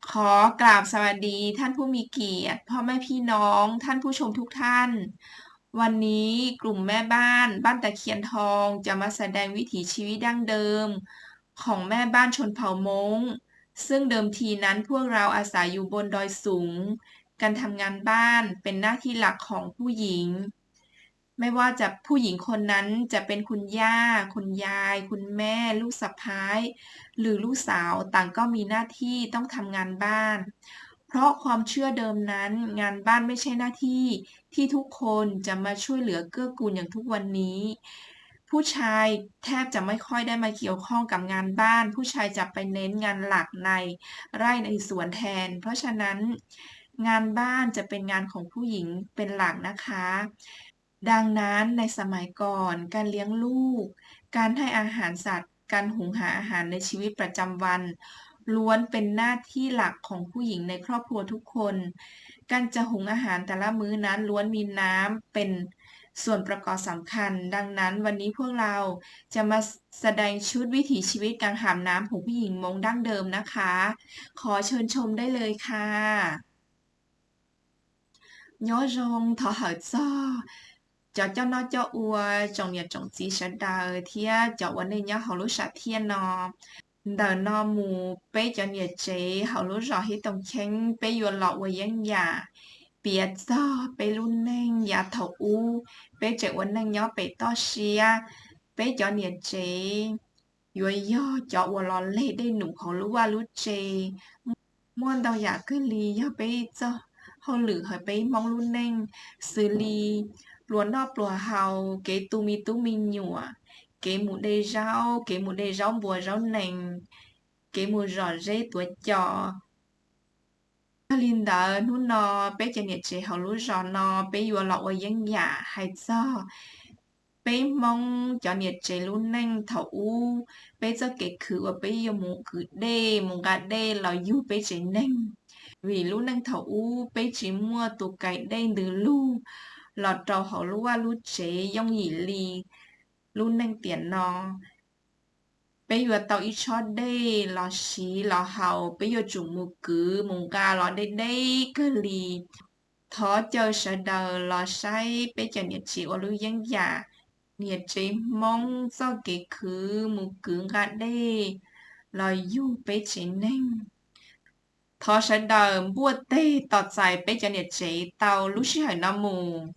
ขอกราบสวัสดีท่านผู้มีเกียรติ พ่อแม่พี่น้อง ท่านผู้ชมทุกท่าน วันนี้กลุ่มแม่บ้านบ้านตะเคียนทองจะมาแสดงวิถีชีวิตดั้งเดิมของแม่บ้านชนเผ่าม้ง ซึ่งเดิมทีนั้นพวกเราอาศัยอยู่บนดอยสูง การทำงานบ้านเป็นหน้าที่หลักของผู้หญิง ไม่ว่าจะผู้หญิงคนนั้นจะเป็นคุณย่า คุณยาย คุณแม่ ลูกสะใภ้ หรือลูกสาว ต่างก็มีหน้าที่ต้องทำงานบ้าน เพราะความเชื่อเดิมนั้น งานบ้านไม่ใช่หน้าที่ที่ทุกคนจะมาช่วยเหลือเกื้อกูลอย่างทุกวันนี้ ผู้ชายแทบจะไม่ค่อยได้มาเกี่ยวข้องกับงานบ้าน ผู้ชายจะไปเน้นงานหลักในไร่ในสวนแทน เพราะฉะนั้น งานบ้านจะเป็นงานของผู้หญิงเป็นหลักนะคะ ดังนั้นในสมัยก่อน การเลี้ยงลูก การให้อาหารสัตว์ การหุงหาอาหารในชีวิตประจำวัน ล้วนเป็นหน้าที่หลักของผู้หญิงในครอบครัวทุกคน การจะหุงอาหารแต่ละมื้อนั้นล้วนมีน้ำเป็นส่วนประกอบสำคัญ ดังนั้นวันนี้พวกเราจะมาแสดงชุดวิถีชีวิตการหาบน้ำของผู้หญิงมงดั้งเดิมนะคะ ขอเชิญชมได้เลยค่ะ Nyob zoo, thov hawm txog cov coj noj coj ua, tsoom niam tsoom txiv sawv daws thiab cov uas nej nyob hauv lub sam thiaj no. Ntawm no mus peb cov niam tsev hauv lub zos Hib Toom Cheeb peb yuav los ua yeeb yam piav txog peb lub neej yav thaum ub, peb tseem ua neej nyob pem toj siab. Peb cov niam tsev yuav yog cov uas los leg dej num hauv lub vaj lub tsev. Muaj ntau yam kawg li yog peb txoj hauj lwm hauv peb Hmoob lub neej, xws li pluas noj pluas haus, kev tu me tub me nyuam, kev mus de zaub, kev mus de zaub npua zaub nees, kev mus zom zeb tuav cos. Yog li ntawd hnub no peb cov niam tsev hauv lub zos no peb yuav los ua yeeb yam hais txog peb Hmoob cov niam tsev lub neej thaum ub, peb txoj kev khwv uas peb yuav mus kwv dej mus nqa dej los yug peb tsev neeg. Vim lub neej thaum ub peb tsis muaj tus kais dej ntws lug los rau hauv lub vaj lub tsev yooj yim li lub neej tiam no. Peb yuav tau ib tshob dej los siv los haus, peb yuav tsum mus kwv mus nqa los deb deb kawg li. Thov caw sawv daws los saib peb cov niam tsev ua lub yeeb yam niam tsev Hmoob txoj kev khwv mus kwv nqa dej los yug peb tsev neeg. Thov sawv daws npuaj teg tos txais peb cov niam tsev tau lub sij hawm no mus.